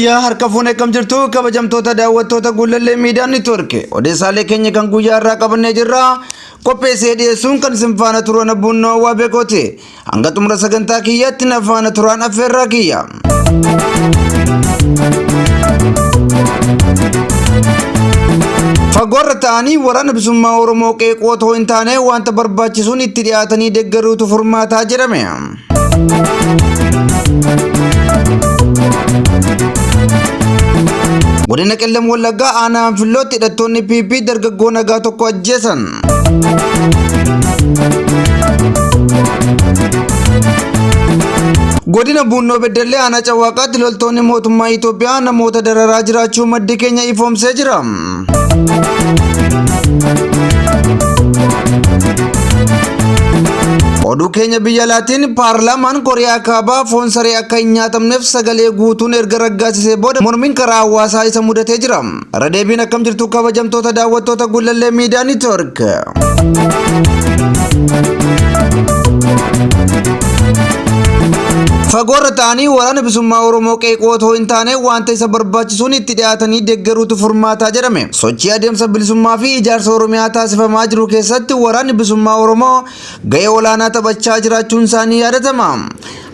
Yooyyaa harka fuune akkam jirtu kabajamtoota daawwattoota Guullallee Miidiyaa Neetwoork odeessaalee keenya kan guyyaa irraa qabannee jirra. Qopheessee dhiyeessuun kan isin faana turan Abbuunnoo Hawwaa Beekooti. Hanga xumura sagantaa kiyyaatti na faana turaan affeerraa kiyya. Fagoorra ta'anii waraana bilisummaa Oromoo qeequu otoo hin taane wanta barbaachisuun itti dhiyaatanii deeggaruutu furmaataa jedhame. Godina Qellem Wallaggaa aanaa Anfillootti hidhattoonni PP dargaggoo nagaa tokko ajjeesan. Godina Buunnoo Beddellee aanaa Cawaaqaatti loltoonni mootummaa Itoophiyaa namoota dararaa jiraachuu maddi keenya ifoomsee jira. Oduu keenya biyya alaatiin paarlaamaan Kooriyaa Kaabaa foon saree akka hin nyaatamneef sagalee guutuun erga raggaasisee booda mormiin karaa hawaasaa isa mudatee jira. Irra deebiin akkam jirtu kabajamtoota daawwattoota Gullallee Miidiyaa Neetwoork. Fagoorra ta'anii waraana bilisummaa Oromoo qeequu otoo hin taane wanta isa barbaachisuun itti dhiyaatanii deeggaruutu furmaataa jedhame. Sochii adeemsa bilisummaa fi ijaarsa Oromiyaa taasifamaa jiru keessatti waraanni bilisummaa Oromoo gahee olaanaa taphachaa jiraachuun isaanii yaadatama.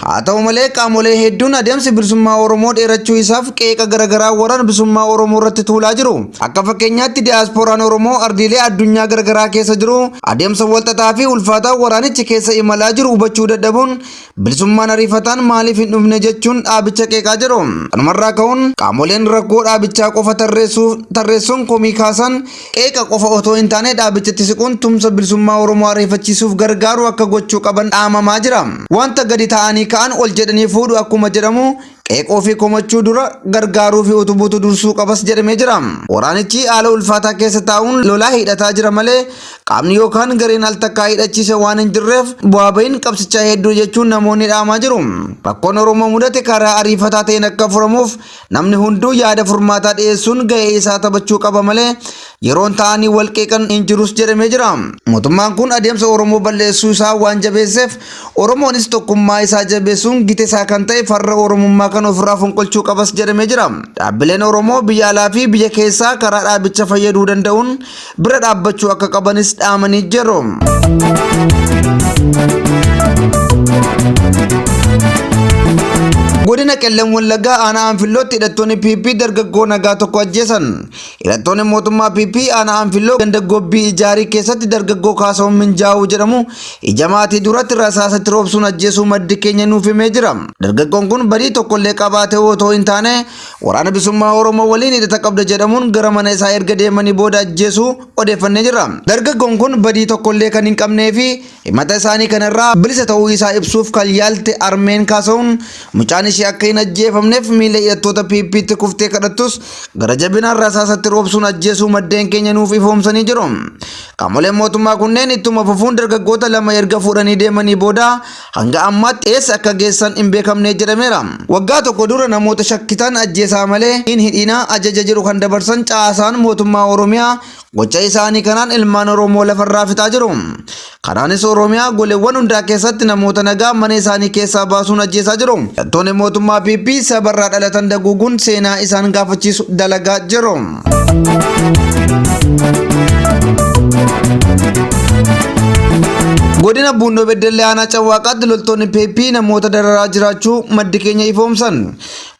Haa ta'u malee qaamolee hedduun adeemsi bilisummaa Oromoo dheerachuu isaaf qeeqa garaagaraa waraana bilisummaa Oromoo irratti tuulaa jiru. Akka fakkeenyaatti diyaaspooraan Oromoo ardiilee addunyaa garaagaraa keessa jiru adeemsa walxaxaa fi ulfaataa waraanichi keessa imalaa jiru hubachuu dadhabuun bilisummaan ariifataan maaliif hin dhufne jechuun dhaabicha qeeqaa jiru. Kanumarraa ka'uun qaamoleen rakkoo dhaabichaa qofa tarreessuun komii kaasan qeeqa qofa otoo hin taane dhaabichatti siquun tumsa bilisummaa Oromoo ariifachiisuuf gargaaru akka gochuu qaban dhaamamaa jira. Wanta gadi ta'anii ka'an ol jedhanii fuudhu akkuma jedhamu qeeqoo fi komachuu dura gargaaruu fi utubuutu dursuu qabas jedhamee jira. Waraanichi haala ulfaataa keessa taa'uun lolaa hidhataa jira malee qaamni yookaan gareen al takkaa hidhachiise waan hin jirreef bu'aa bahiin qabsichaa hedduu jechuun namoonni dhaamaa jiru. Rakkoon Oromoo mudate karaa ariifataa ta'een akka furamuuf Namni hunduu yaada furmaataa dhiyeessuun gahee isaa taphachuu qaba malee yeroon ta'anii wal qeeqan hin jirus jedhamee jira. Mootummaan kun adeemsa Oromoo balleessuu isaa waan jabeesseef Oromoonis tokkummaa isaa jabeessuun gita isaa kan ta'e farra Oromummaa kan ofirraa fonqolchuu qabas jedhamee jira. Dhaabbileen Oromoo biyya alaa fi biyya keessaa karaa dhaabicha fayyaduu danda'uun bira dhaabbachuu akka qabanis dhaamanii jiru. Godina Qellem Wallaggaa aanaa Anfillootti hidhattoonni PP dargaggoo nagaa tokko ajjeesan. Hidhattoonni mootummaa PP aanaa Anfilloo ganda Gobbii Ijaarii keessatti dargaggoo Kaasahuun Minjaa'uu jedhamu ija maatii duratti rasaasa itti roobsuun ajjeesuu maddi keenya nuuf himee jira. Dargaggoon kun badii tokkollee qabaatee otoo hin taane Waraana Bilisummaa Oromoo waliin hidhata qabda jedhamuun gara mana isaa erga deemanii booda ajjeesuu odeeffannee jirra. Dargaggoon kun badii tokkollee kan hin qabnee fi himata isaanii kanarraa bilisa ta'uu isaa ibsuuf kan yaalte Armeen Kaasa'uun mucaan ishee akka hin ajjeefamneef miila hidhattoota PP'tti kuftee kadhattus gara jabinaan rasaasatti roobsuun ajjeesuu maddeen keenya nuuf ifoomsanii jiru. Qaamoleen mootummaa kunneen ittuma fufuun dargaggoota lama erga fuudhanii deemanii booda hanga ammaatti eessa akka geessan hin beekamne jedhameera. Waggaa tokko dura namoota shakkitan ajjeesaa malee hin hidhinaa ajaja jedhu kan dabarsan caasaan mootummaa Oromiyaa gocha isaanii kanaan ilmaan Oromoo lafarraa fixaa jiru. Kanaanis Oromiyaa goleewwan hundaa keessatti namoota nagaa mana isaanii keessaa baasuun ajjeesaa jiru. Hidhattoonni mootummaa PP sabarraa dhalatan daguuguun seenaa isaan gaafachiisu dalagaa jiru. Godina Buunnoo Beddellee Aanaa Cawwaaqaatti loltoonni PP namoota dararaa jiraachuu maddi keenya ifoomsan.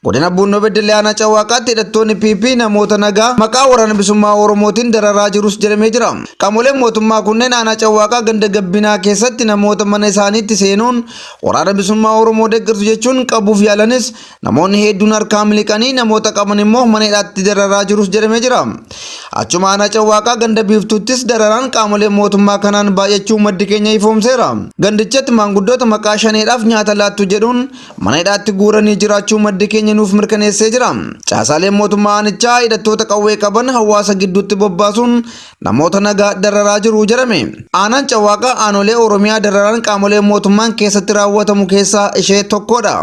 Godina Buunnoo Beddellee Aanaa Cawwaaqaatti hidhattoonni PP namoota nagaa maqaa waraana bilisummaa Oromootiin dararaa jirus jedhamee jira. Qaamoleen mootummaa kunneen Aanaa Cawwaaqaa ganda Gabbinaa keessatti namoota mana isaaniitti seenuun waraana bilisummaa Oromoo deeggartu jechuun qabuuf yaalanis Namoonni hedduun harkaa miliqanii namoota qaban immoo mana hidhaatti dararaa jirus jedhamee jira. Achuma aanaa Cawwaaqaa ganda Biiftuuttis dararaan qaamolee mootummaa kanaan baay'achuu maddi keenya ifoomseera. Gandichatti maanguddoota maqaa shaneedhaaf nyaata laattu jedhuun mana hidhaatti guuranii jiraachuu maddi keenya nuuf mirkaneessee jira. Caasaaleen mootummaa aanichaa hidhattoota qawwee qaban hawaasa gidduutti bobbaasuun namoota nagaa dararaa jiru jedhame. Aanaan Cawwaaqaa aanolee Oromiyaa dararaan qaamolee mootummaan keessatti raawwatamu keessaa ishee tokkodha.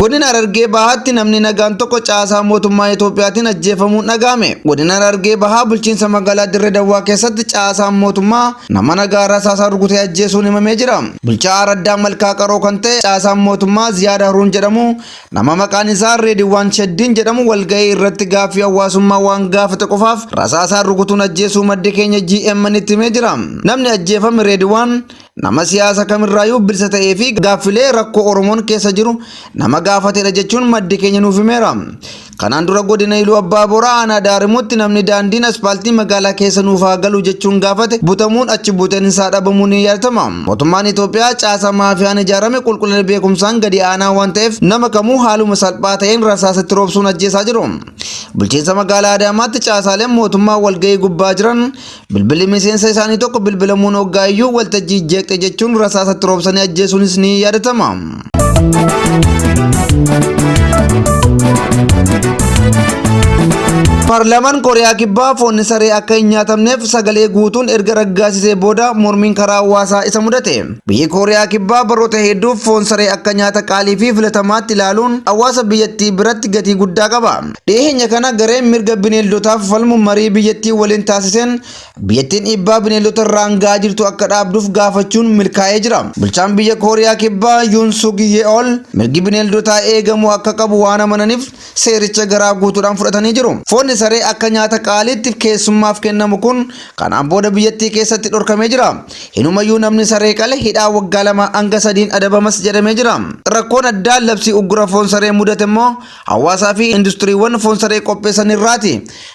Godina Harargee Bahaatti namni nagaan tokko caasaa mootummaa Itoophiyaatiin ajjeefamuun dhaga'ame. Godina Harargee Bahaa bulchiinsa magaalaa Dirree Dawwaa keessatti caasaan mootummaa nama nagaa rasaasaan rukutee ajjeesuun himamee jira. Bulchaa Araddaa Malkaa Qaroo kan ta'e caasaan mootummaa Ziyaad Haruun jedhamu nama maqaan isaa Reediwaan Shaddiin jedhamu walgahii irratti gaaffii hawaasummaa waan gaafate qofaaf rasaasaan rukutuun ajjeesuu maddi keenya GMN itti himee jira. Namni ajjeefame Reediwaan nama siyaasa kamirraayyuu bilisa ta'ee fi gaaffilee rakkoo Oromoon keessa jiru nama gaafatedha jechuun maddi keenya nuuf himeera. Kanaan dura godina Iluu Abbaa Booraa aanaa Daarimuutti namni daandiin aspaaltii magaalaa keessa nuuf haa galu jechuun gaafate butamuun achi buuteen isaa dhabamuun ni yaadatama. Mootummaan Itoophiyaa caasaa maafiyaan ijaarame qulqullina beekumsaan gadi aanaa waan ta'eef nama kamuu haaluma salphaa ta'een rasaasatti roobsuun ajjeesaa jiru. Bulchiinsa magaalaa Adaamaatti caasaaleen mootummaa walgahii gubbaa jiran bilbilli miseensa isaanii tokko bilbilamuun hoggaa iyyuu waltajjii jeeqxe jechuun rasaasatti roobsanii ajjeesuunis ni yaadatama. Paarlaamaan Kooriyaa Kibbaa foonni saree akka hin nyaatamneef sagalee guutuun erga raggaasisee booda mormiin karaa hawaasaa isa mudate. Biyyi Kooriyaa Kibbaa baroota hedduuf foon saree akka nyaata qaalii fi filatamaatti ilaaluun hawaasa biyyattii biratti gatii guddaa qaba. Dhiyeenya kana gareen mirga bineeldotaaf falmu marii biyyattii waliin taasiseen biyyattiin dhiibbaa bineeldota irraan ga'aa jirtu akka dhaabduuf gaafachuun milkaa'ee jira. Bulchaan biyya Kooriyaa Kibbaa Yuun Suk Yeol mirgi bineeldotaa eegamuu akka qabu waan amananiif seericha garaa guutuudhaan fudhatanii jiru. Foonni saree akka nyaata qaaliitti keessummaaf kennamu kun kanaan booda biyyattii keessatti dhorkamee jira. Hinumayyuu namni saree qale hidhaa waggaa 2 hanga 3n adabamas jedhamee jira. Rakkoon addaa labsii uggura foon saree mudate immoo hawaasaa fi industiriiwwan foon saree qopheessan irraati.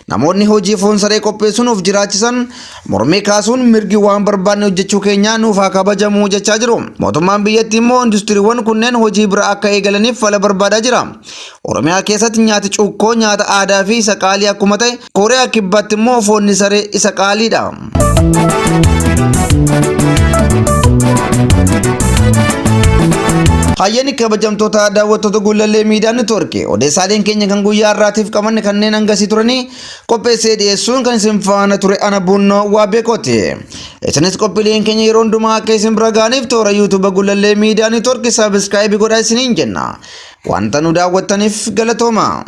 Namoonni hojii foon saree qopheessuun of jiraachisan mormii kaasuun mirgi waan barbaanne hojjechuu keenyaa nuuf haa kabajamu jechaa jiru. Mootummaan biyyattii immoo industiriiwwan kunneen hojii bira akka eegalaniif fala barbaadaa jira. Oromiyaa keessatti nyaati cuukkoo nyaata aadaa fi isa qaalii akkuma ta'e, Kooriyaa Kibbaatti immoo foonni saree isa qaaliidha. Hayyani kabajamtoota daawwattoota Gullallee Miidiyaa Neetwoorkii odeessaaleen keenya kan guyyaa har'aatiif qabanne kanneen hangasii turanii qopheessee dhiyeessuun kan isin faana ture ana Bunnoo waa beekooti. Isinis qophiileen keenya yeroo hundumaa akka isin bira ga'aniif toora YouTube Gullallee Miidiyaa Neetwoorkii sabiskiraayibii godhaa isiniin jenna. Wanta nu daawwattaniif galatooma.